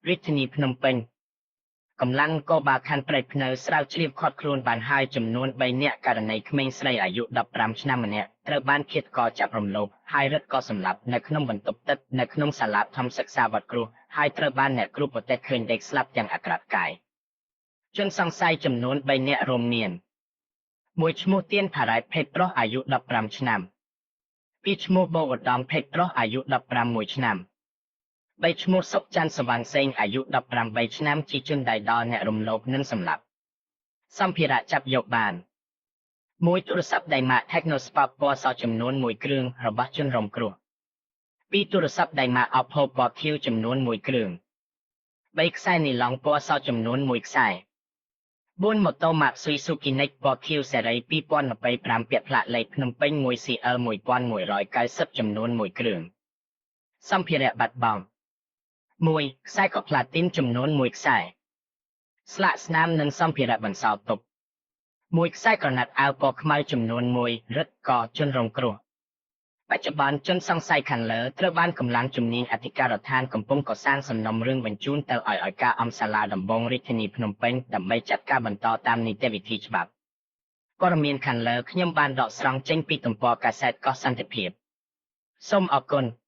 រាជធានីភ្នំពេញកម្លាំងនគរបាលខណ្ឌព្រែកព្នៅស្រាវជ្រាវឃាត់ខ្លួនបានហើយចំនួន3នាក់ករណីក្មេងស្រីអាយុ15ឆ្នាំម្នាក់ត្រូវបានឃាតករចាប់រំលោភហើយរឹតក៏សម្លាប់នៅក្នុងបន្ទប់ទឹកនៅក្នុងសាលាធម្មសិក្សាវត្តគ្រួសហើយត្រូវបានអ្នកគ្រូប្រទេសឃើញដេកស្លាប់ទាំងអាក្រាតកាយជនសង្ស័យចំនួន3នាក់រួមមានមួយឈ្មោះទៀនផារ៉ែតភេទប្រុសអាយុ15ឆ្នាំពីរឈ្មោះបូឧត្តមភេទប្រុសអាយុ15ឆ្នាំបីឈ្មោះសុកច័ន្ទសវណ្ណសេងអាយុ18ឆ្នាំជាជនដៃដល់អ្នករំលោភនិងសម្លាប់សម្ភារៈចាប់យកបានមួយទូរស័ព្ទដៃម៉ាក Technospark ពណ៌សចំនួន1គ្រឿងរបស់ជនរងគ្រោះពីរទូរស័ព្ទដៃម៉ាក Oppo ពណ៌ខៀវចំនួន1គ្រឿងបីខ្សែនីឡុងពណ៌សចំនួន1ខ្សែ4ម៉ូតូម៉ាក Suzuki Nex ពណ៌ខៀវស៊េរី2025ពាក់ផ្លាកលេខភ្នំពេញ 1CL 1190ចំនួន1គ្រឿងសម្ភារៈបាត់បង់1ខ្សែកផ្លាទីនចំនួន1ខ្សែស្លាកស្នាមនិងសម្ភារៈបន្សល់ទុកមួយខ្សែក្រណាត់អាវពណ៌ខ្មៅចំនួន1រឹតកជនរងគ្រោះបច្ចុប្បន្នជនសង្ស័យខាងលើត្រូវបានកម្លាំងជំនាញអធិការដ្ឋានកំពុងកសាងសំណុំរឿងបញ្ជូនទៅឲ្យការអង្គសាលាដំបងរាជធានីភ្នំពេញដើម្បីចាត់ការបន្តតាមនីតិវិធីច្បាប់ព័ត៌មានខាងលើខ្ញុំបានដកស្រង់ចេញពីទំព័រកាសែតកោះសន្តិភាពសូមអរគុណ។